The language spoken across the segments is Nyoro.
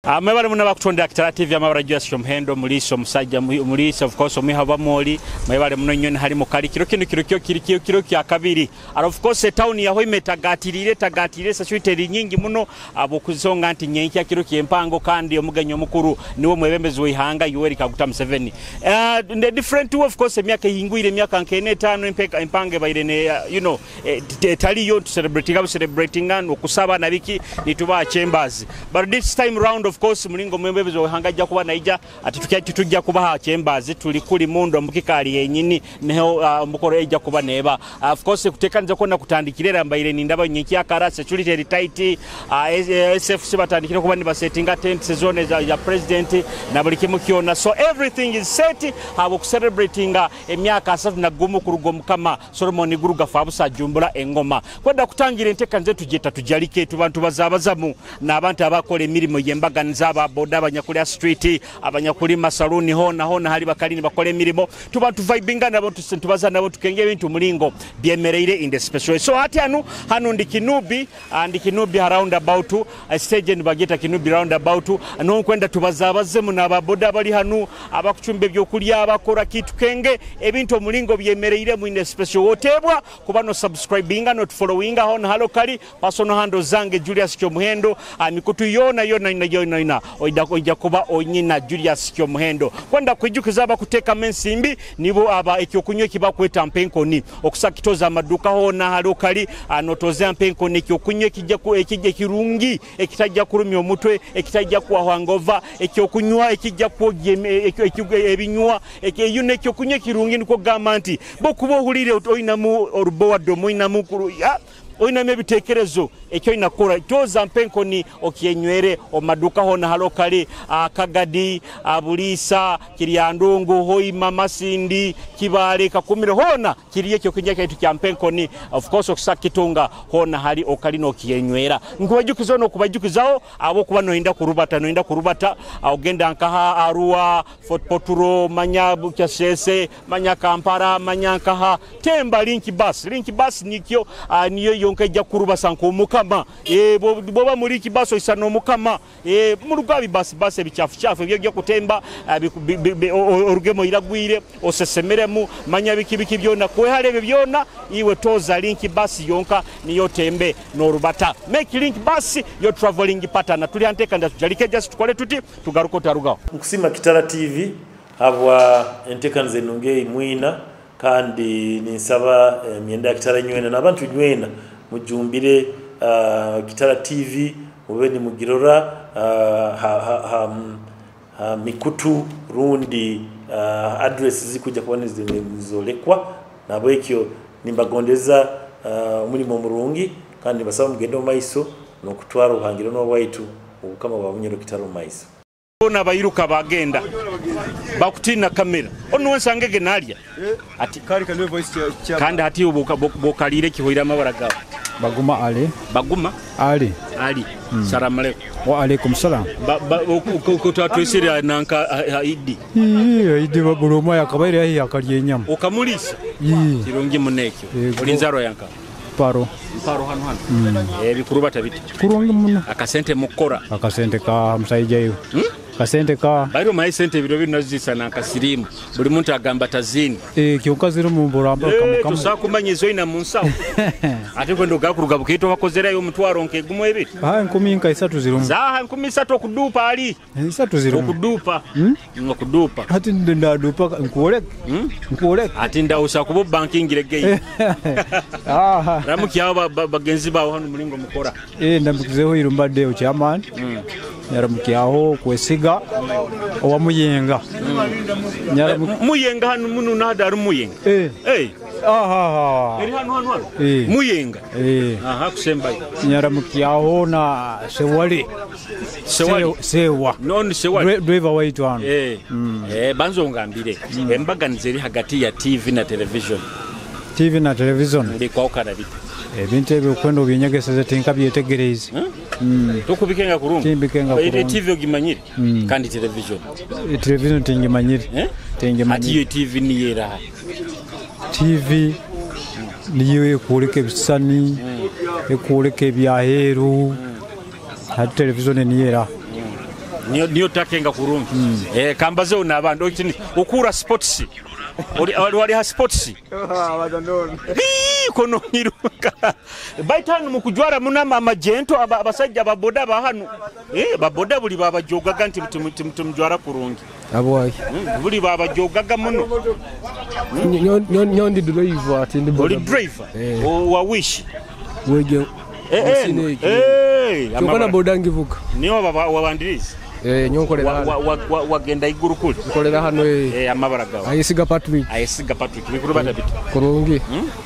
Mwebale muno abakutondera Kitara TV amabara Julius Kyomuhendo Muliisa omusajja Muliisa of course omwiha Bamoli mwebale muno nnyo hali mukali kiro kino kiro kyo kiri kiro kiro kya kabiri and of course etown ya Hoima etagatirire etagatirire security eri nyingi muno abwokusonga nti nyenkya kiro kyempango kandi omugenyi omukuru niwe omwebembezi weihanga Yoweri Kaguta Museveni in a different way of course emyaka ehingwire emyaka nk'ena etaano empango ebaire ne you know etaliyo tucelebratinga bucelebratinga okusaba na biki nitubaha chambers but this time round of course mulingo omwebembezi weihanga ajja kuba naija ati titujja kubaha chambers tuli kuli mundo mukikaali yenyini niho omukoro ejja kuba neeba of course kutekaniza kwona kutandikire era mbaire nindaba nyenkyakara security eri tight SFC batandikire kuba nibasetinga tents zone ya president na buli kimu kyona so everything is set habo kucelebratinga emyaka 31 kuruga omukama Solomon Guruga Fabusa Jumbula engoma kwenda kutangira enteeka nze tujeta tujalike tubantu bazabazamu n'abantu abakola emirimu y'embaganiza aba boda abanyakulya street abanyakulima saluni hona hona hali bakalini bakola emirimu tubantu vibinga nabo tubaza nabo tukenge ebintu mulingo byemereire in the special way. So hati hanu ndi Kinubi ndi Kinubi roundabout stage nibageta Kinubi roundabout nonkwenda tubazabazemu n'ababoda bali hanu abakucumba ebyokulya abakora kitu kenge ebintu omulingo byemereire mu in the special wotebwa kuba no subscribinga not followinga hon halo kali personal handle zange Julius Kyomuhendo mikutu yona yona yona yona oija kuba onyina Julius Kyomuhendo kwenda kwijukiza abakuteka mensimbi nibo aba ekyokunywa ekibakweta mpenkoni okusakitoza amaduka hona halo kali anotoza mpenkoni ekyokunywa ekijja ekijja kirungi ekitajja kurumya omutwe ekitajja kuwahwangova ekyokunywa ekijja kwogye ebinywa ekyo ekyokunywa kirungi niko gamba nti bokuba ohulire oyinamu orubowa domo oyinamu oyinamu ebitekerezo ekyo inakora toza mpenkoni okyenywere omaduka hona halokali Kagadi Bulisa Kiryandungu Hoima Masindi Kibale Kakumiro hona kiriye ekyo kinya kaitu kya mpenkoni of course okusakitunga hona hali okali no kiyenywera nkubajukiza no kubajukizao abo kuba noinda kurubata noinda kurubata ogenda nkaha Arua Fort Poturo manya Bukyasese manya Kampala manya nkaha temba link bus nikyo niyo yonka ijja kurubasa nkomukama boba muri kibaso isano omukama murugabi basi basi ebichafu chafu ebyo byo kutemba orugemo iragwire osesemeremu manya biki biki byona kwehale ebyo byona iwe toza link bus yonka niyo tembe norubata make link bus your traveling partner tuli anteka ndatujalike just tukole tuti tugaruko tarugaho nkusima Kitara TV habwa enteka nze nunge mwina kandi ninsaba myenda ya Kitara nywena n'abantu nywena mujumbire Kitara TV mube ni mugirora ha mikutu rundi address zikuja kuba nizolekwa nabo ekyo nimbagondeza omulimo murungi kandi basaba mugende mu maiso n'okutwara obuhangiro n'obwaitu obukama bwa Bunyoro Kitara mu maiso. Bona bayiruka bagenda bakutina kamera ono wensangege nalya ati kali kali voice cha kandi hati bokalire kihoira amabara gawe Baguma Ali Baguma Ali Ali Salamu aleikum. Wa alaikum salam. Kutwatwesera nanka Idi Idi babuloma yakabaire ahi akalye enyama okamulisa kirungi munekyo olinzaro yanka Paro Paro hano hano ebikurubata biti kurungi muno akasente mukora akasente ka musaijayo kasente ka bari mayi sente biro binazisa na kasirimu buli muntu agamba tazini kyonka ziri mu buramba kamu tusakumanya izo ina munsawo ate kwendo gakuruga bukito bakozerayo omutwaro nkegumu ebiri ha 13 zirimu zaha 13 okudupa ali 3 zirimu okudupa okudupa ati ndadupa nkuolek nkuolek ati ndausa kubo banking regei aha ramuki aba bagenzi bawo hano mulingo mukora ndamukizeho irumbadde chairman nyaramukyaho kwesiga owa Muyenga Muyenga hano muno nada ari Muyenga aha eri hano hano Muyenga aha kusemba nyaramukyaho na Sewali Sewali Sewa non Sewali driver waitu hano banzo ngambire embaganize eri hagati ya TV na television TV na television ndi kwaukana bite ebintu ebyo kwenda obyenyegeseze tinka byetegereze tukubikenga kurungi timbikenga kurungi TV ogimanyire kandi television television tingimanyire tingimanyire ati yo TV niyera TV niyo ekwoleka ebisani ekwoleka ebyaheeru hati television niyera Niyo takenga kurungi. Kambazeho n'abandi. Okini okura sports. Oli wali ha sports. Kono nyiruka. Baitu hanu mukujwara munama amajento abasajja ababoda ba hanu. Baboda buli babajogaga nti tumjwara kurungi. Abwayi. Buli babajogaga muno. Nyondi driver ati ndi boda. Oli driver. Wa wish. Weje. Kyokka boda ngivuga. Niyo wabandiriza. Nyonkolera wagenda iguru kuli. Nkolera hano amabara gawe. Ayesiga Patrick. Ayesiga Patrick. Bikuru bata bita. Kurungi.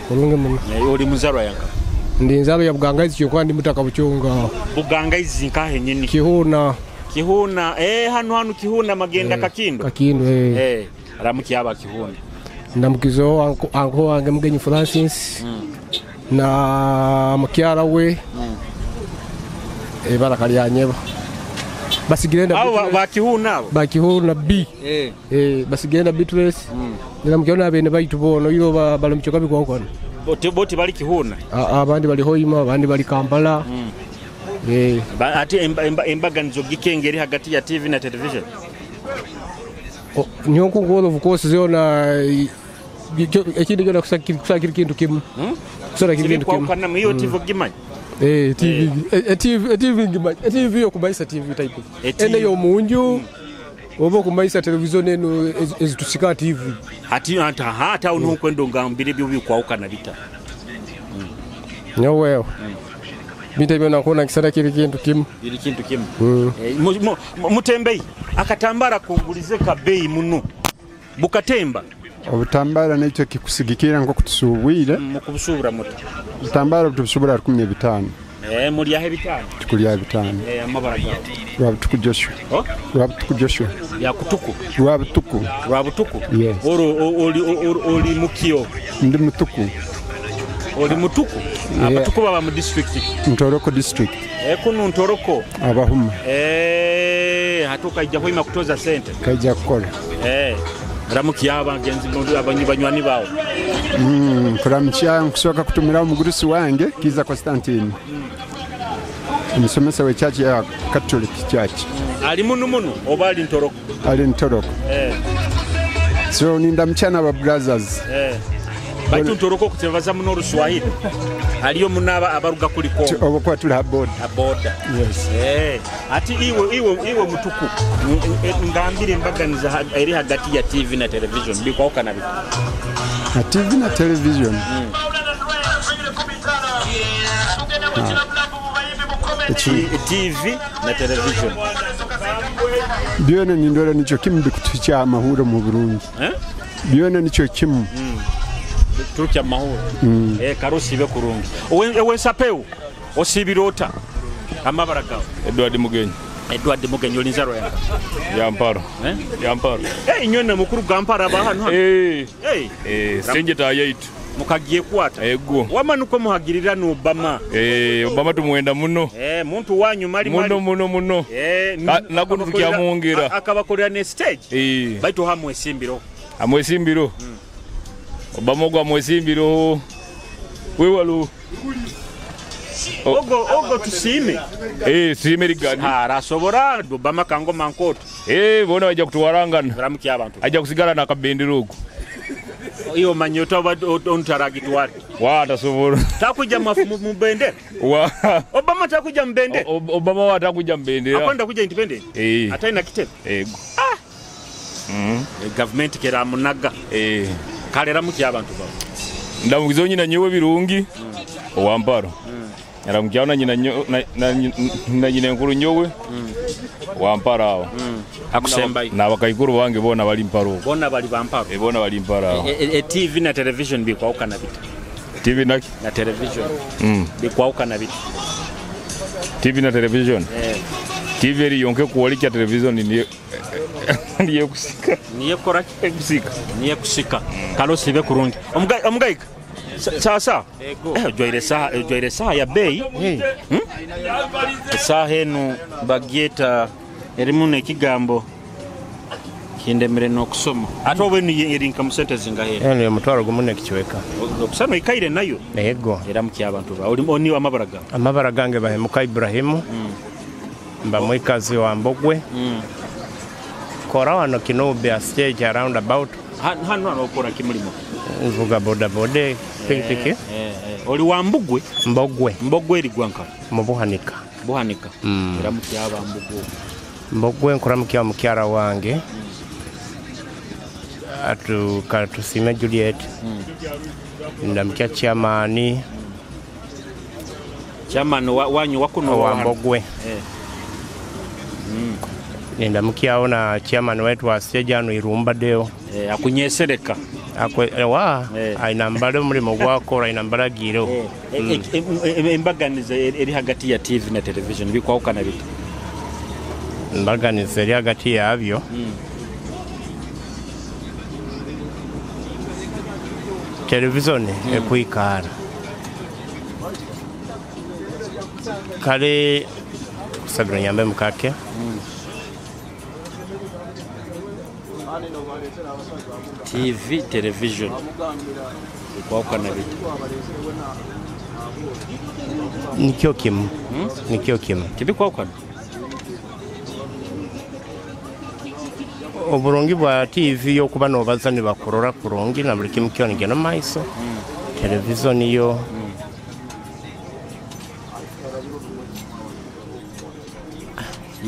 Kurungi muno. Oli muzarwa yanka. Ndi nzalo ya Bugangaizi kyokka ndi mutaka Buchonga. Bugangaizi nkahe nyini. Kihuna. Kihuna hanu Kihuna magenda Kakindo. Kakindo Ramuki aba Kihuna. Ndamukizo anko wange Mugenyi Francis. Na mukyala we. Baraka lyanyeba. Basigenda abo bakihuna abo bakihuna B basigenda Beatrice ngira mukyona abene baitu bono iyo bali muchoka bikwankona boti bali Kihuna abandi bali Hoima abandi bali Kampala. Ati embaganizo gikengeri hagati ya TV na television nyonko ngolo of course zona ekindi gyo kusakira kintu kimu kusakira kintu kimu kana iyo TV gimanyi. TV TV ngimanyi TV yo kumaisa TV type ene yo munju oba kumaisa television eno ezitusika TV ati hata unukwendo ngambire byo bikwauka bita nyowewe bita byo nakona kisara kiri kintu kimu kiri kintu kimu. Mutembei akatambara kungulize ka bei muno bukatemba obutambara n'ekyo kikusigikira nko kutusubwire mukubusubura muto obutambara butusubura 15 muri yahe bitano tukulya bitano amabara gawe Rwabutuku Joshua. Rwabutuku Joshua ya kutuku Rwabutuku Rwabutuku. Yes. Oro oli mukio ndi mutuku oli mutuku. Abatuku baba mu district Ntoroko district kuno Ntoroko abahuma hatuka ijja hoima kutoza sente kaija kukola ramuki abagenzi abanyi bawo. Kuramukya nkusoka kutumira omugurusi wange Kiza Constantine. Omusomesa we church ya Catholic Church. Ali munu munu oba ali Ntoroko? Ali Ntoroko. So ninda mchana ba brothers. Baitu Ntoroko kutevaza muno Oluswahili. Aliyo munaba abaruga kuliko. Obo tuli ha boda. Boda. Yes. Ati iwe mutuku ngambire embaganiza eri hagati ya TV na television bikwauka na bita. Na TV na television. TV na television. Byona nindora nico kimu bikutucha amahuro mu Burundi. Byona nico kimu. Turukia mahuro. Karusi be kurungi. Owe sapeu osibirota amabara gawe. Edward Mugenyi. Edward Mugenyi oli nzaro yanka. Yamparo. Yamparo. Inyone mukuru gampara ba hano. Senje ta yaitu. Mukagiye kwata. Ego. Wamanuko muhagirira no Obama. Obama tumuwenda muno. Muntu wanyu mali mali. Muno muno. Nakuno tukyamwongera. Akabakolera ne stage. Baitu hamwe simbiro. Amwe simbiro. Obama ogwa mwesimbiro. Wewalu. Ogo tusime. Tusime rigani. Arasobora Obama kangoma nkoto. Bona bajja kutuwarangana. Ramuki abantu. Ajja kusigala na kabendera ogo. Iyo manyota ontaragitwale. Wa tasobola. Takuja mu bendera. Wa. Obama takuja mu bendera. Obama wa takuja mu bendera. Akwenda kuja independent. Ataina kitebe. Ego. Government kera munaga. Kalera muki abantu bawo. Ndamugizo nyina nyewe birungi. Owamparo. Aramukiana nyina na nyina nkuru nyowe. Wamparo awo. Akusemba. Nabakaikuru bange bona bali mparo. Bona bali bamparo. Bona bali mparo awo. TV na television bikwauka na bita. TV na na television. Bikwauka na bita. TV na television. TV eri yonke kuwalika television ni niye kusika. Niye kora kusika. Niye kusika. Kalo sibe kurungi. Omugaika. Sasa. Ojwaire saha ya bei. Saha enu bagyeta erimu n'ekigambo kindemere n'okusoma. Ate oba enu eri nka mu sente zingahe? Eno omutwalo gumu n'ekichweka. Okusoma ikaire nayo? Ego. Era muki abantu ba. Oli oni amabara gawe? Amabara gange Bahemuka Ibrahimu. Mba mwikazi wa Mbogwe. Kora wano Kinubya stage around about. Hano hano okora kimulimo. Nvuga boda boda pikipiki. Oli wa Mbugwe? Mbogwe. Mbogwe eri gwanka. Mu Buhanika. Buhanika. Era mukyaba Mbugwe. Mbogwe nkuramukia mukyara wange. Atu katusime Juliet. Ndamkia chairman. Chairman wanyu wakuno wa Mbogwe. Ndamkiao na chairman wetu wa stage ano Irumba Deo. Akunyesereka. Akwe wa aina mbale mulimo gwakora aina mbalagiro. Embaganiza eri hagati ya TV na television bikwawukana bita. Embaganiza eri hagati yabyo. Television ekwikara. Kale kusabira nyambe mukake. TV television bikwawukana bita. Nikyo kimu. Nikyo kimu. Tibikwawukana. Oburungi bwa TV yo kuba nobaza nibakurora kurungi na buli kimu kyona geno maiso. Television yo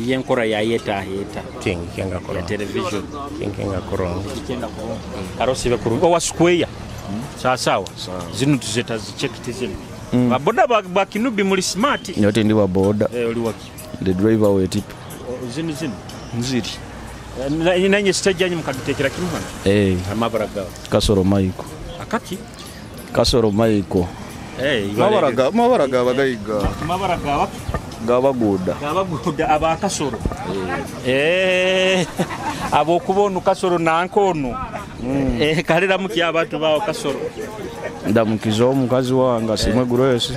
yenkora ya yeta yeta. Tingi kora. Ya television. Tingi kurungi. Ikenga kurungi. Karosi be kurungi. Owa square. Sawa sawa. Zinu tuzeta zichekiti zinu. Baboda ba Kinubi muli smart. Nyote ndi wa boda. Oli waki. The driver we tip. Zinu zinu. Nziri. Nanye stage yanyu mukagitekera kimu hano. Amabara gawe. Kasoro Maiko. Akaki? Kasoro Maiko. Mabara gawe gaiga. Mabara gawe. Gabaguda. Gabaguda aba Kasoro. Abo kubonu Kasoro nankono. Kalera muki abantu bawo Kasoro. Ndamukizo omukazi wange Asimwe Grace.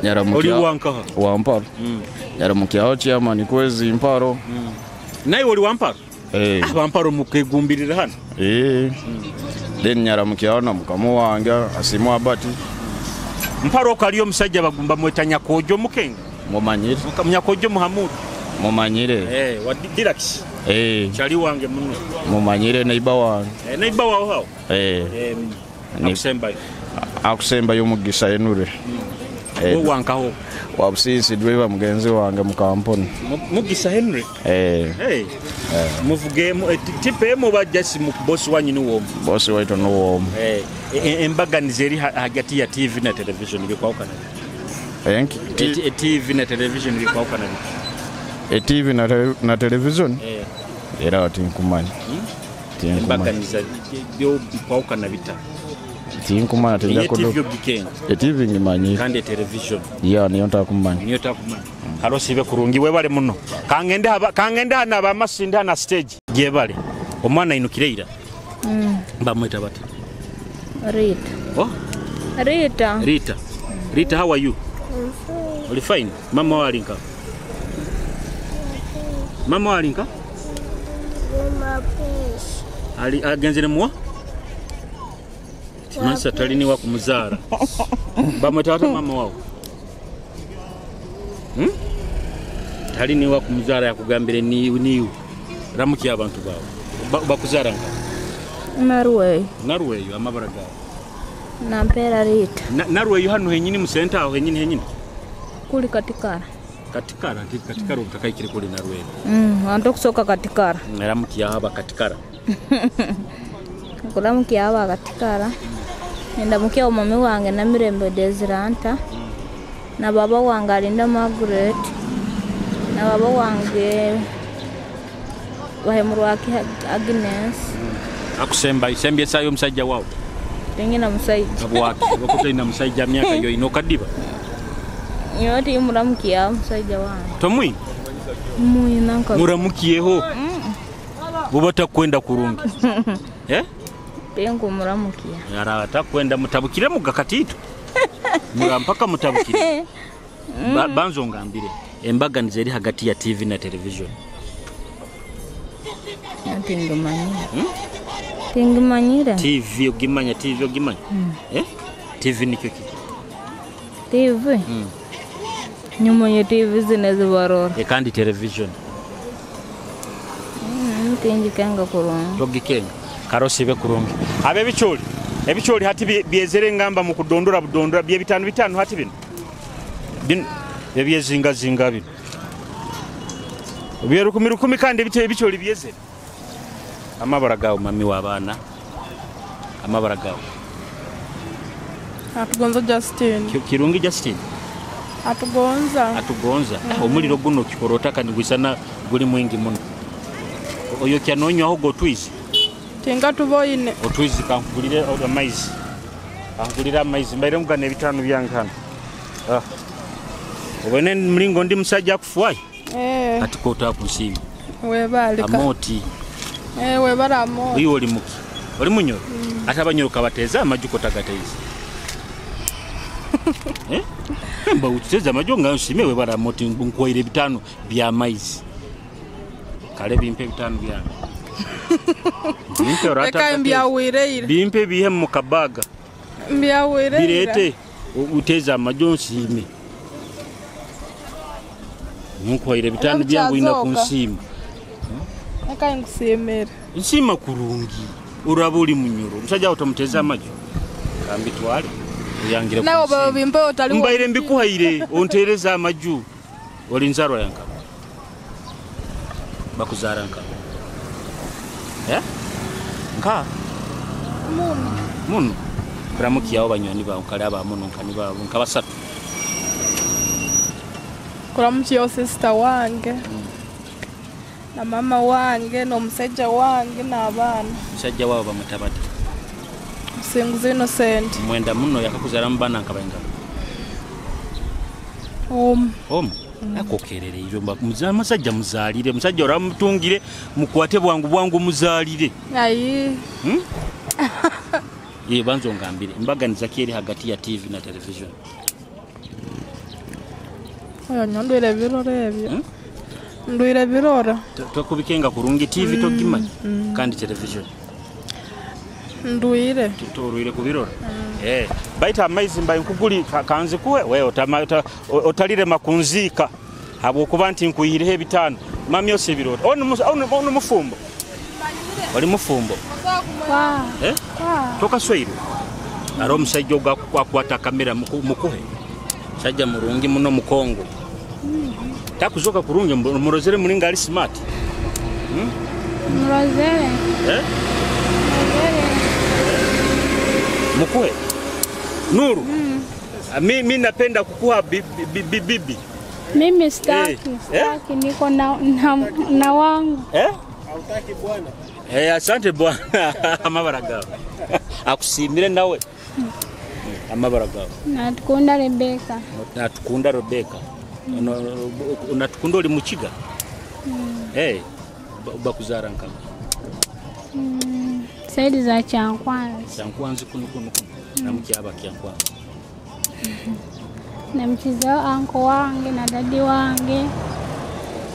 Nyaramukia. Oli wankaha? Wamparo. Nyaramukia chairman kwezi Mparo. Naye oli Wamparo? Abamparo mukegumbirira hano. Then nyaramukia na mukamu wange Asimwe Abati. Mparo kaliyo musajja bagumba mweta Nyakojo mukenga. Mumanyire. Nyakojo Muhammad. Mumanyire. Wa Dirax. Chali wange muno. Mumanyire neiba wange. Neiba wawo hao. Akusembayo. Akusembayo Mugisa Henry. Wo wankaho. Wa Busisi driver mugenzi wange mu kampuni. Mugisa Henry. Muvuge tipe mu bajasi mu boss wanyu ni womu. Boss waitu ni womu. Embaganiza eri hagati ya TV na television bikwawukana. TV na television bikwawukana biki? TV na television? Era tinkumanya. Embaganiza byo bikwawukana bita. Tinkumanya tejja kudo. TV ogikenga. TV ngimanyire. Kandi television. Ya niyo ntakumanya. Niyo takumanya. Karosibe kurungi webale muno. Kangende hana abamasindi na stage. Jebale. Omwana inukireira. Bamweta bati. Rita. Oh? Rita. Rita. Rita, how are you? Oli fine. Mama walinka. Mama walinka? Ali agenzere muwa? Masa talini wa kumuzara. Bamweta hata mama wao. Talini wa kumuzara yakugambire ni niu. Ramuki abantu bawo. Bakuzara nka. Naruwe. Naruwe amabara gawe. Nampera Rita. Naruwe hano henyini mu center aho henyini henyini. Kuli katikara. Katikara nti katikara utakaikire kuli Naruwe. Anto kusoka katikara. Ramuki haba katikara. Kulamuki haba katikara. Ndamukia omami wange na Mirembe Desiranta. Na baba wange alinda Margaret. Na baba wange Bahemurwaki Agnes. Akusemba isembye sayo musajja wawo. Tengina musajja. Abwaki bakutalina musajja myaka yo inokadiba. Nyoti muramukiya musajja wange. Tomwi? Mwina nka. Muramukiyeho. Buba takwenda kurungi. Tengo muramukiya. Yara takwenda mutabukire mugakatitu. Murampaka mutabukire. Banzo ngambire embaganiza eri hagati ya TV na television. Tingimanyire. Tingimanyire. TV ogimanya, TV ogimanya. TV nikyo ki? TV. Nyumanye TV zine zibarora. Kandi television. Tinjikenga kurungi. Togikenga. Karosibe kurungi. Abe bicholi. Ebicholi hati byezere ngamba mu kudondora budondora bye bitano bitano hati bino. Bino ebyezinga zinga bino. Bye rukumi rukumi kandi ebicholi byezere. Amabara gawo mami w'abaana. Amabara gawo. Atugonza Justin. Kirungi Justin. Atugonza. Atugonza. Omuliro guno kikorota kandi gwisana guli mwingi muno. Oyo kyanonywa aho gotwizi. Tinga tuboine. Otwizi kankugulire amaizi. Kankugulira amaizi mbaire mugana ebitano byange hano. Ah. Obone mlingo ndi musajja akufuwayi. Eh. Ati kota kunsiima. Webale. Amoti. Eh webale amoti. Uyo oli muki. Oli munyoro. Ate abanyoro kabateza amaju kotagateza. Eh? Mba uteza amaju nga nsime webale amoti nkwaire bitano bya maizi. Kale bimpe bitano byange. Bimpe rata. Bimpe bihe mu kabaga. Mbyawire. Birete uteza amaju nsime. Nkwaire bitano byangu ina kunsiima. Eka nkusimira. Nsima kurungi. Uraba uli munyoro. Musajja utamuteza amaju. Kambi twale. Uyangire. Nawe baba bimpe otali. Mbaire mbikuhaire ontereza amaju. Oli nzarwa yanka. Bakuzara nka. Eh? Nka. Muno. Muno. Ramuki yao banywani bawe kale aba muno nkani bawe nka basatu. Kuramuki yo sister wange. Na mama wange n'omusajja wange n'abaana. Musajja wawe bamutabata. Musinguzi Innocent. Mwenda muno yakakuzara mbana nkabenga. Omu. Akokerere ibyo musajja muzalire musajja oramutungire mukwate bwangu bwangu muzalire. Ayi. Ye banzo ngambire imbaganiza ki eri hagati ya TV na television. Oyo nyondwire birore ebyo. Ndwire birora. Tokubikenga kurungi TV togimanyi kandi television. Ndwire. Torwire kubirora. Eh, baita amaizi mbaye nkuguli kanzi kuwe wewe otalire makunzika habwokuba nti nkuyireho ebitano mami yose birora. Ono mufumbo. Oli mufumbo. Eh? Tokasweire. Aro musajja ogwakwata kamera mukuhe. Sajja murungi muno mukongo. Takuzoka kurungi murozere mulinga ali smart. Murozere. Eh? Mukuhe. Nuru. Mimi napenda kukuha bibi. Mimi sitaki, sitaki niko na wangu. Eh? Hautaki bwana. Eh, asante bwana. Amabara gawe. Akusimire nawe. Amabara gawe. Natukunda Rebeka. Natukunda Rebeka. Natukunda oli mukiga. Eh, bakuzara nka. Saidi za Kyankwanzi. Kyankwanzi kuno kuno kuno. Namukyaba Kyankwanzi. Namkiza anko wange na dadi wange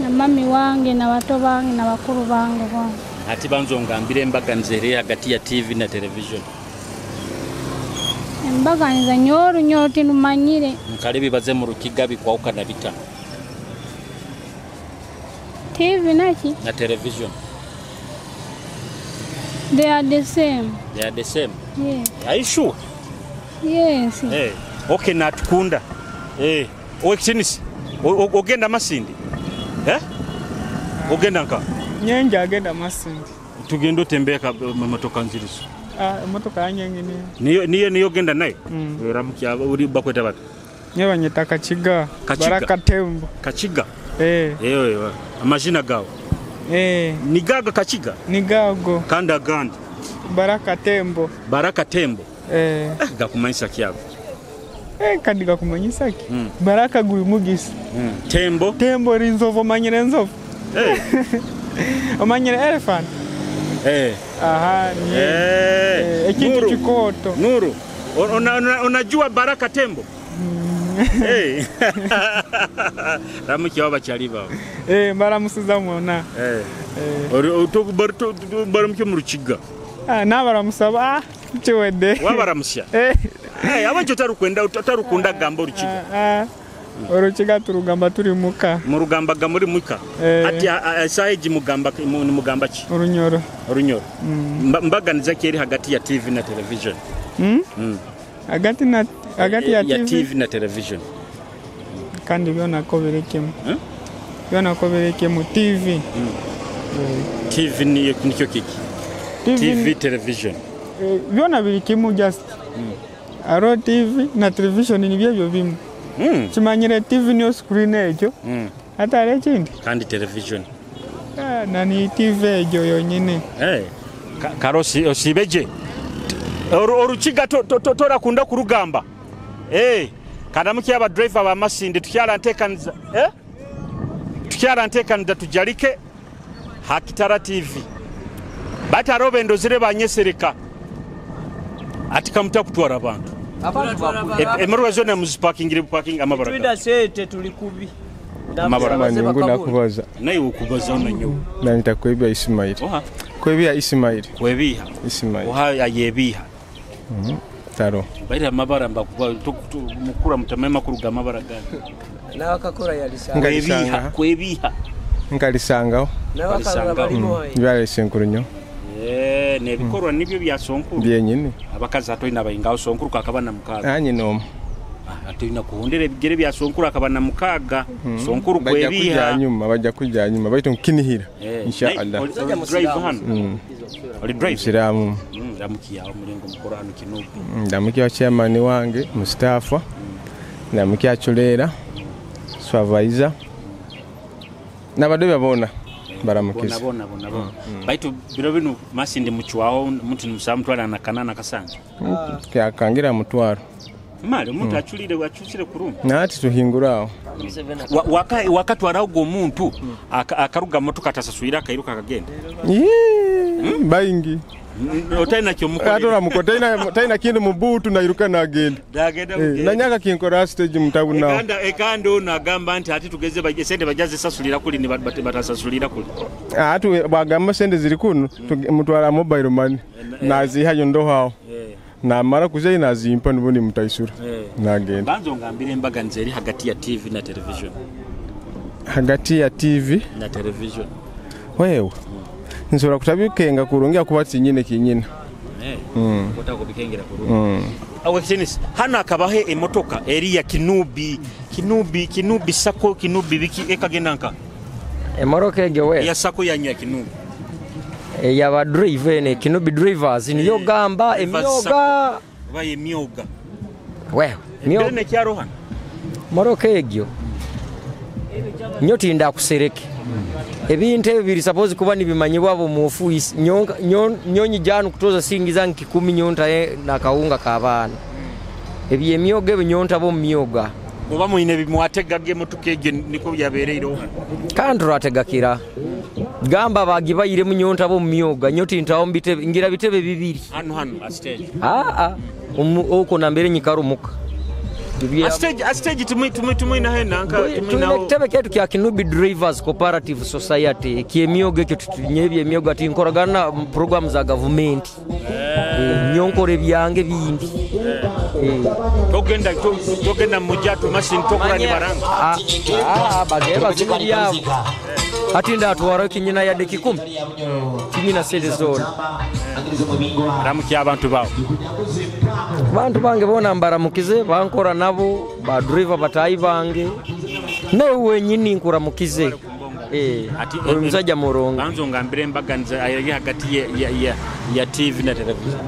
na mami wange na bato bange na bakuru bange bona. Ati banzo ngambire embaganiza eri hagati ya TV na television. Embaganiza nyoru nyoru tinumanyire. Nkale bibaze mu rukiga bikwawukana bita. TV naki? Na television. They are the same. They are the same? Yeah. Are you sure? Yes. Hey. Okay, natukunda. Eh, owekitinisi. Ogenda Masindi. Eh? Ogenda nka? Nyenja agenda Masindi. Tugenda otembeka motoka nzirizo. Ah, motoka yanyengine. Niyo niyo genda nayo. Ramuki uri bakweta bata. Nyewe nyita Kachiga. Baraka Tembo. Kachiga. Eh. Eh, amazina gawe. Eh. Nigaga Kachiga. Nigago. Kanda gandi. Baraka Tembo. Baraka Tembo. Eh. Gakumanyisa kyabo. Eh, kandi gakumanyisa ki? Baraka guri mugisa. Tembo. Tembo rinzovu manyire nzovu. Eh. Omanyire elephant. Eh. Aha, ni. Eh. Ekintu kikoto. Nuru. Unajua Baraka Tembo? Eh. Ramuki waba chaliba. Eh, baramusiza mwona. Eh. Baramuki mu rukiga. Ah, nabaramusaba. Ah, kiwedde. Wabaramusya. Eh. Eh, abajo tarukwenda utarukunda gamba urukiga. Ah. Orukiga turugamba turi muka. Murugambaga muri muka? Eh. Ati esaaha egi mugamba nimugamba ki? Orunyoro. Orunyoro. Mbaganiza ki eri hagati ya TV na television? Hagati na hagati ya Ya TV TV na television. Kandi byona ko biri kimwe. Eh? Byona ko biri kimwe TV. TV niyo nikyo kiki? TV TV, television. Byona biri kimwe just. Aro TV na television nibyo byo bimwe. Kimanyire TV niyo screen egyo. Hatari ekindi. Kandi television. Ah, na ni TV egyo yonyine. Eh. Karosi osibeje. Orukiga torakunda kurugamba. Eh. Kanamuki aba driver ba Masindi tukyala ntekaniza. Eh? Tukyala ntekaniza tujalike Hakitara TV. Batarobe ndozire banyesereka. Ati kamuta kutwara abantu. Emorwa zona muzipakingire parking amabara. Twida sente tuli kubi. Amabara. Mani nakubaza. Naye ukubaza ono nyo. Nanyita Kwebya Ismail. Oha. Kwebya Ismail. Kwebiha. Ismail. Oha ayebiha. Taro. Baira amabara mbakuba mukura mutamema kuruga amabara gani. Nawakakora yalisanga. Kwebiha, kwebiha. Nkalisangaho. Nawakakora balimo. Byalesenkuru nyo. Eh, nebikorwa nibyo bya sonkuru. Byenyini. Abakazi atoina bayingaho sonkuru kakaba na mukaaga. Nanyi nomu. Atoina kuhondera ebigere bya sonkuru akaba na mukaaga. Sonkuru Bajja kujja kwebiha. nyuma, bajja kujja nyuma baitu nkinihira. Eh, Insha naye Allah. oli drive hano? Oli drive? Musiraamu. Ndamukiya omulingo mukuru hano Kinubi. Ndamukiya chairman wange Mustafa. Ndamukiya Chulera. Supervisor. N'abadde babona baramukiza. Bona bona bona. Baitu biro bino Masindi muchwaho muntu nimusamutwala na kanana kasanga. Kyakangira mutwaro. Mali omuntu achulire achusire kurungi. Nati tuhinguraho. Wakatwara ogwo omuntu akaruga motoka atasaswira akairuka akagenda. Baingi. Otaina kyomukolera. Atora muko taina kindu mubutu nairuka nagenda. Dagenda. Nanyaka kinkora stage mutabu nawo. Ekanda ekanda ono agamba nti ati tugeze baje sente bajaze sasulira kuli ni batasasulira kuli. Atu bagamba sente ziri kuno mutwara mobile money. Nazihayo ndohawo. Namara kujayo nazimpa nubundi mutaisura. Nagenda. Banzo ngambire embaganiza eri hagati ya TV na television. Hagati ya TV na television. Wewe. Nsobola kutabikenga kurungi akuba kinyine kinyine. Otakubikengera kurungi. Awe tennis hano akabahe emotoka eri ya Kinubi, Kinubi, Kinubi sako Kinubi biki ekagenda nka. Emoroka egyo we. Ya sako yanyu ya Kinubi. Eyaba driver ene Kinubi drivers niyo gamba emyoga. Baye emyoga. Wewe myoga. Ne kyaro hano. Moroka egyo. Nyotinda kusereke. Ebintu ebyo biri suppose kuba nibimanyibwa abo mufu nyonyi janu kutoza singiza nkikumi nyonta na kawunga kabaana. Ebyo emyoga ebyo nyonta bo myoga. Oba muine bimwatega emotoka egyo niko byabeereire. Kandi turategakira. Gamba bagibayire mu nyonta bo myoga nyoti ntawo mbitebe ngira bitebe bibiri. Hano hano a stage. Oko nambere nyikarumuka. A stage tumwina hena nka tumwina kitebe ketu kya Kinubi Drivers Cooperative Society kyemyoga ekyo tutunyebye emyoga tinkoragana program za government. Nyonkore byange bindi. Togenda togenda mujatu machine tokora ni baranga. Bageba zibyabo. Ati ndatwara kinyina ya deki 10. Kinyina sente zone. Ramukiya abantu bawo. Bantu bange bona mbaramukize bankora nabo ba driver batayi bange. Nawe wenyini nkuramukize. Ati omusajja murongo. Banzo ngambire mbaganiza ayiri hagati ya TV na television.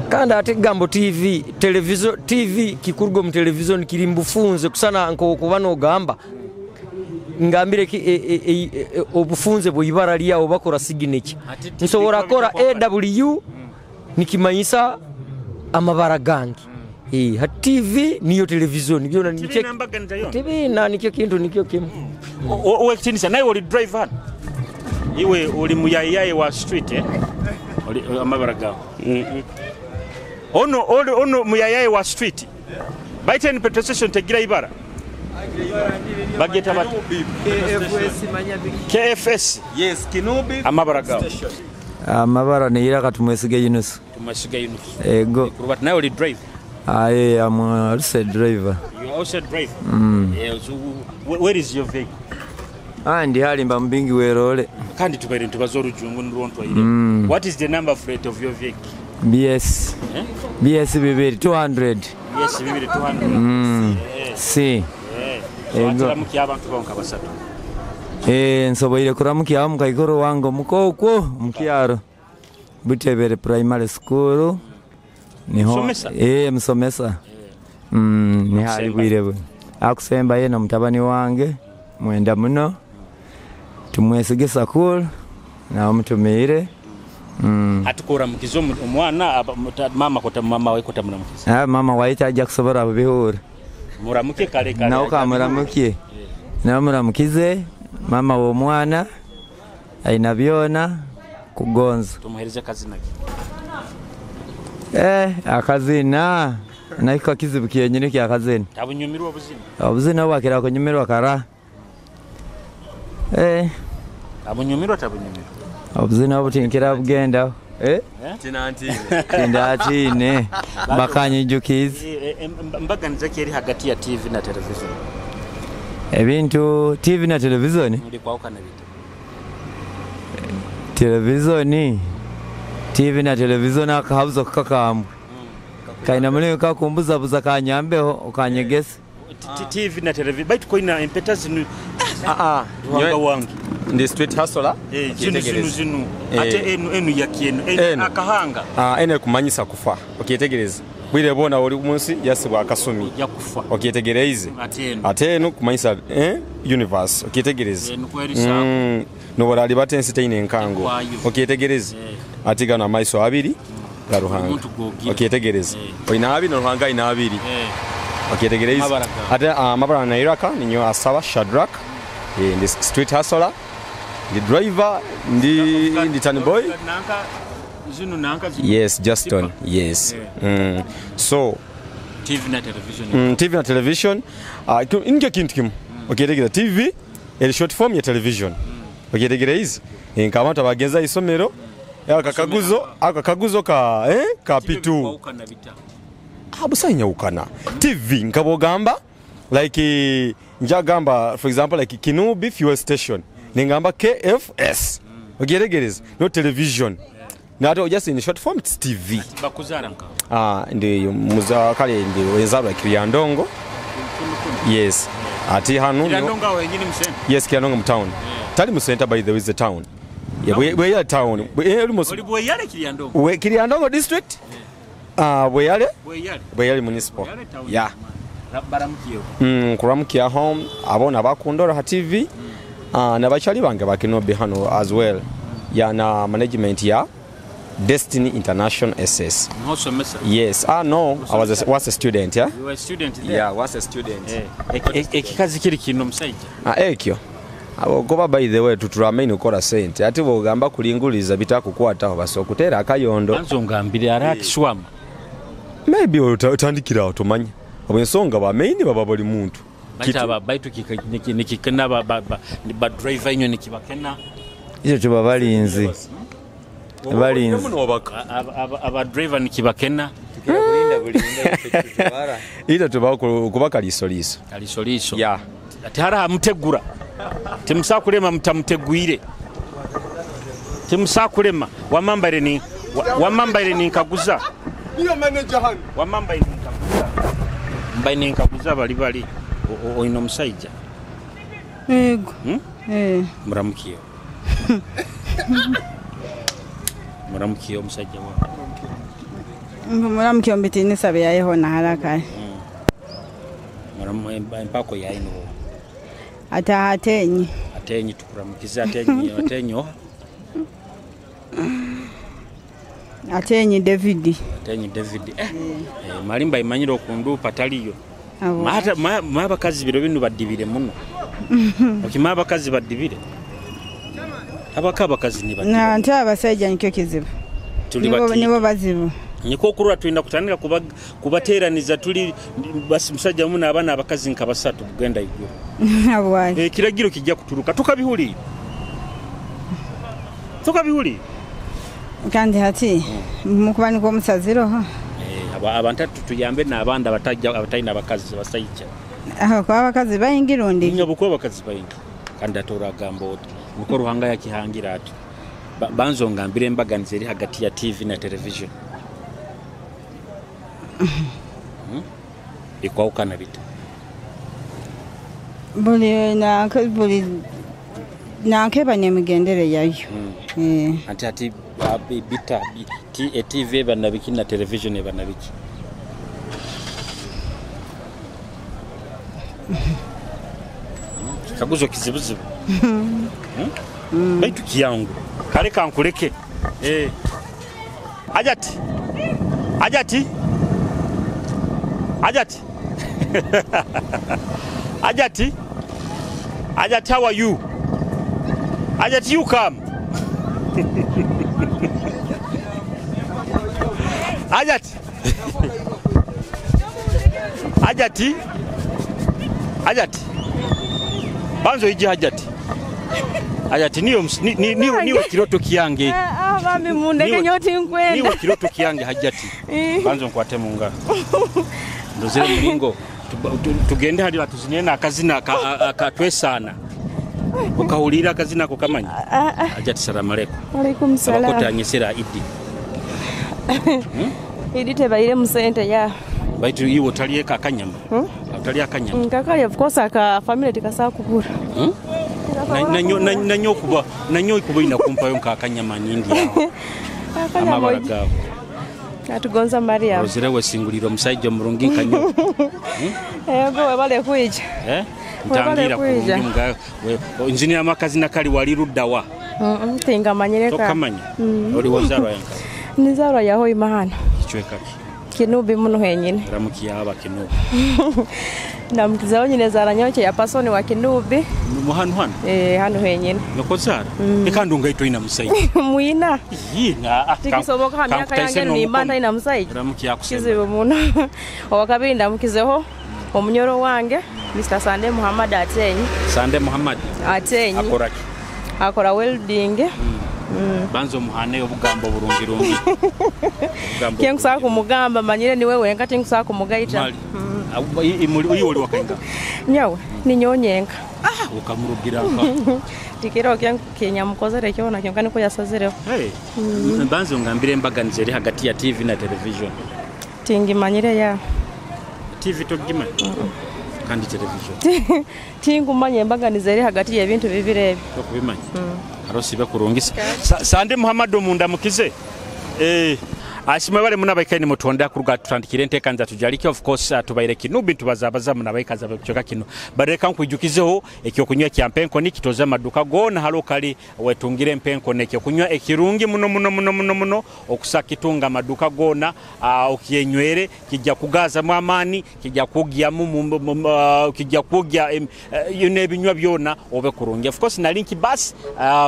Kandi ate gambo TV, television, TV kikurugo mu television kiri mbufunze kusana nko kuba nogamba. Ngambire obufunze bw'ibara lyawo bakora signature. Nsobola kora AW nikimanyisa amabara gange. Ha TV niyo television byona nikyo TV na nikyo kintu nikyo kimu. Owekitinisa naye oli driver. Iwe oli muyayaye wa street Oli amabara gawo. Ono ono muyayaye wa street. Baiten petrol station tegira ibara. Bageta bati KFS. Yes, Kinubi. Amabara gawo. Amabara ni iraka tumwesige Yunus. Tumwesige Yunus. Ego. Kurubat naye oli driver. Aye, I'm also a driver. You Also driver. Mm. Yeah, so where is your vehicle? Ah, ndi halimba mubingi werole. Kandi tubaire ntubaza orujungu nirwo ntwaire. What is the number plate of your vehicle? BS. Eh? BS bibiri 200. Yes, bibiri 200. Eh. C. Eh. So Ego. atiramukia abantu bonka basatu. Eh, nsoboire kuramukyaho mukaikuru wange omukokwo mukyaro Butebere Primary School niho. Musomesa? Eh, musomesa. Niho ali bwire bwe akusemba ye na mutabani wange mwenda muno tumwesige sakul nawe mutumiire. Atukuramukiza omwana mama kota mama we kota muramukiza. Ah, mama waite ajja kusobora kubihura. Muramuke kale kale. Nawe kamuramukie, nawe muramukize mama w'omwana aina byona kugonza. Tumuhereze kazina ke. Eh, akazina nakiko kizibu kyenyini kyakazina. Tabunyumirwa obuzina. Obuzina bwakira kunyumirwa kara. Eh, Tabunyumirwa tabunyumirwa. Obuzina obutinkira bugenda. Eh? Tindatine bakanyijukiza. Mbaganiza ki eri hagati ya TV na television? Ebintu TV na televizoni. Muri kwawukana bite? Televizoni, TV na televizoni akahabuzo kakambwe kaina mulimi kakumbuzabuza kanyambeho okanyegesa. TV na television baitu koina empeta zinu. Ah, Ruhanga wange. Ndi street hustler. Eh, zinu zinu zinu. Eh. Ate enu enu yakienu enu Enu. akahanga. Ah, ene kumanyisa kufa. Okyetegereza. Bwire bwona oli munsi yasibwa akasumi. Yakufa. Okyetegereze. Ate enu. Ate enu kumanyisa universe. Okyetegereza. Enu kweri saako. Nobora alibata ensi teine enkango. Ekwayo. Okyetegereza. Ate gano amaiso abiri ga Ruhanga. Omuntu gwogira. Okyetegereza. Oyina abiri na Ruhanga ayina abiri. Okyetegereza. Amabara gawe. Ate amabara nairaka ninyo asaba Shadrach. Ndi street hustler. Ndi driver, ndi turn boy. Nanka zinu nanka zinu. Yes, Justin. Yes. So TV na television. TV na television nikyo kintu kimu. Okyetegera TV eri short form ya television. Okyetegera izi nka abantu abagenza isomero aka kaguzo ka ka P2 Kwawukana bita. Abusanyawukana TV nka bwogamba like njagamba for example like Kinubi fuel station ningamba KFS. Okyetegereza no television. Nato just in short form it's TV. Bakuzara nka. Ah, ndi muza kale ndi wenzarwa Kiryandongo. Yes. Ati hanu Kiryandongo awo yenyini mu center. Yes, Kiryandongo mu town. Tali mu center by the way is the town. Yeah, we are town. We almost Oli Bweyale Kiryandongo. We Kiryandongo district? Ah, Bweyale? Bweyale. Bweyale municipal. Bweyale town. Yeah. Baramukiyo. Kuramukia home abona bakundora ha TV. Ah, nabachali bange bakinobe hano as well. Ya na management ya Destiny International SS. Nosomesa. Yes. Ah, no, I was a student, yeah. You were a student there. Yeah, was a student. Ekikazi kiri kino musajja. Ah, ekyo. Ogoba by the way tuturamaini ukora sente. Ate bwogamba kulinguliza bitakukwataho basokutera akayondo. Anzo ngambire ara akiswama. Maybe otandikira awo tomanya. Obwensonga ba main baba buli muntu. Baita aba baitu nikikena ba driver inyo nikibakena. Icyo tuba balinzi. Balinzi. Aba driver nikibakena. Ita tuba kuba kalisoliso. Kalisoliso. Yeah. Ati hara hamutegura. Timusakulema mutamutegwire. Timusakulema wamambare ni wamambare ni nkaguza. Niyo manager hano. Wamambare ni nkaguza. Mbaye ni nkaguza bali bali oyino musajja. Yego. Eh. Muramukiyo. Muramukiyo musajja wa. Muramukiyo mbitini sabe yayeho na haraka. Muramu empako yaino. Ata atenyi. Atenyi tukuramukiza atenyi atenyi. Atenyi David. Atenyi David. Malimba imanyiro okundupa taliyo. Mata ma bakazi biro binu badibire muno. Okima abakazi badibire. Abaka abakazi ni badibire. Na nti abasajja nikyo kizibu. Nibo bazibu. Niko okurwa tulina kutandika kubateeraniza tuli basi musajja muno abaana abakazi nka basatu kugenda igulu. Abwayi. Ekiragiro kijja kuturuka tukabihuli. Tukabihuli. Kandi hati mukuba niko musaziro. Abantu tuyambe n'abandi abatajja abatalina abakazi basajja. Aho kwa abakazi baingi rundi. Nyabukuba abakazi baingi. Kandi ate oragamba oti niko Ruhanga yakihangira ati. Banzo ngambire embaganiza eri hagati ya TV na television. Ikwawukana bita? Buli na buli nankeba n'emigendere yayo. Anti ati bita TV banabiki na television banabiki. Kaguzo kizibuzibu. Baitu kiyangu. Kale kankuleke. Ajati. Ajati. Ajati. Ajati. Ajati, how are you? Ajati, you come. Ajati. Ajati. Ajati. Banzo ije Ajati. Ajati niyo niyo kiroto kiyange. Bambi mundeke nyoti nkwenda. Niyo kiroto kiyange Hajati. Banzo nkwate munga. Ndozere mulingo tugende hali batuzinena akazina akatwesana. Ukahulira akazina ako kamanyi. Hajati salamu aleikum. Aleikum salam. Abakotanyesera Idi. Idi tebaire musente ya. Baitu iwo otalieka akanyama. Otali akanyama. Nkakali of course aka family tikasa kugura. Nanyo kuba nanyo kuba inakumpayo nkakanyama nyindi aho. Amabara gawo. Atugonza Maria. Ozire wesinguliro omusajja omurungi nkanyo. Ego webale kuija. Ntangira kurungi mga engineer amakazi nakali wali luddawa. Tingamanyireka. Tokamanya. Oli wazarwa yanka. Nizarwa yaho imahano. Kichweka ki. Kinubi muno henyine. Ramukiya aba Kinubi. Ndamukizaho nyine zara nyoke ya pasoni wa Kinubi. Muhanu hano? Hano henyine. Noko zara? Kandi ungaito ina musaija. Muina. Yina. Tikisoboka myaka yange ni mbanda ina musaija. Ramukiya kusema. Kizibu muno. Owakabiri ndamukizeho omunyoro wange Mr. Sande Muhammad Atenyi. Sande Muhammad Atenyi. Akora ki? Akora welding. Banzo muhane obugambo burungirungi. Kenkusaba kumugamba manyire niwe wenka tinkusaba kumugaita. Imuli oli wakainga. Nyawe ninyonyenka. Ukamurugira nka. Tikiro kenya mukozere kyona kyonka niko yasazireho. Hey. Banzo ngambire embaganiza eri hagati ya TV na television. Tingimanyire ya. TV togimanya. Kandi television. Tingumanye embaganiza eri hagati y'ebintu bibiri ebyo. Tokubimanya. Arosibe kurungisa. Sande Muhammad omunda mukize. Ashimwe bale munabaikaini mutonda kuruga tutandikire entekanza tujalike of course tubaire Kinubi tubazabaza munabaikaza kuchoka kino. Bareka nkuijukizeho ekyokunywa kya mpenko ni kitoza maduka gona halokali wetungire mpenko nekyokunywa ekirungi muno muno muno muno muno okusakitunga maduka gona okiyenywere kijja kugaza mu amani kijja kugya mu kijja kugya ebinywa byona obe kurungi. Of course na link bus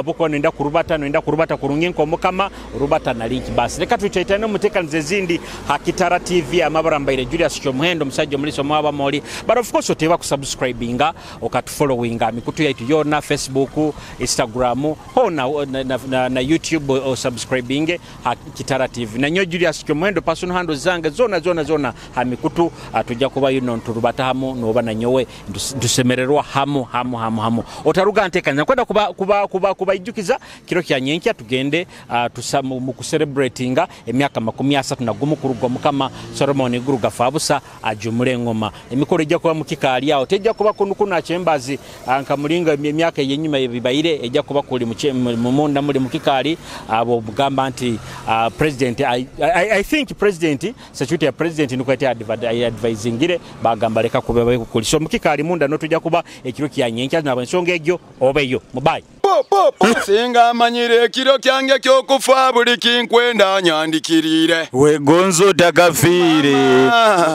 boko nenda kurubata kurungi nko mukama rubata na link bus. Reka tuitaitane mutekanize ezindi Hakitara TV amabara mbaire Julius Kyomuhendo musajja omuliso mwaba moli. But of course oteba kusubscribinga okatufollowinga mikutu yaitu yona Facebook, Instagram, hona na YouTube o subscribing Hakitara TV. Na nyo Julius Kyomuhendo personal handle zange zona zona zona ha mikutu tujja kuba yuno nturubata hamu noba na nyowe ntusemererwa hamu hamu hamu hamu. Otaruga ntekaniza kwenda kuba kuba ijukiza kiro kya nyenkya tugende tusamu mu kucelebratinga emyaka 31 kurugwa mukama Solomon Guruga Fabusa ajumule ngoma. Emikoro ejja kuba mukikaali awo tejja kuba kunukuna chembazi nka mulinga emyaka yenyuma ebibaire ejja kuba kuli mumunda muli mukikaali abo mugamba nti president I think president security ya president nuko ati advisingire bagamba leka kuba kuli so mukikaali munda no tujja kuba ekiro kya nyenkya na ensonga egyo obeyo mubayi. Singa amanyire ekiro kyange kyokufa buli kinkwenda nyandikirire wegonzo takafiire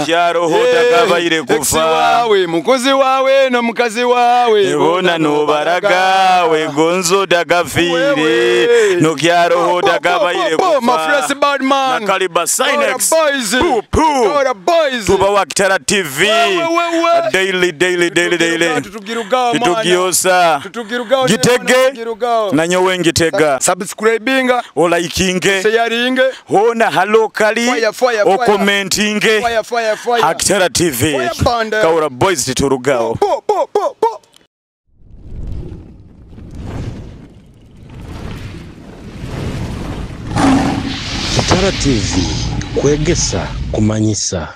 kyaroho takabaire kufa wawe mukozi wawe no mukazi wawe bona nobaraga wegonzo takafiire no kyaroho takabaire kufa my fresh bad Badman. Na Kaliba Sinex. Kaura Boys. Poo, poo. Kaura Boys. Tubawa Kitara TV. Wewe, wewe. Daily, daily, daily, daily. Tutugirugao, mwana. Tutugiosa. Tutugirugao, Gitege. tutugirugao. Nanyowe ngitega. Subscribinga. Olaikinge. Sharinge. Hona halokali. Fire, fire, fire. Okomentinge. Fire, fire, fire. Akitara TV. Fire band. Kaura Boys titurugao. Po, po, po, po. Kitara TV kwegesa kumanyisa.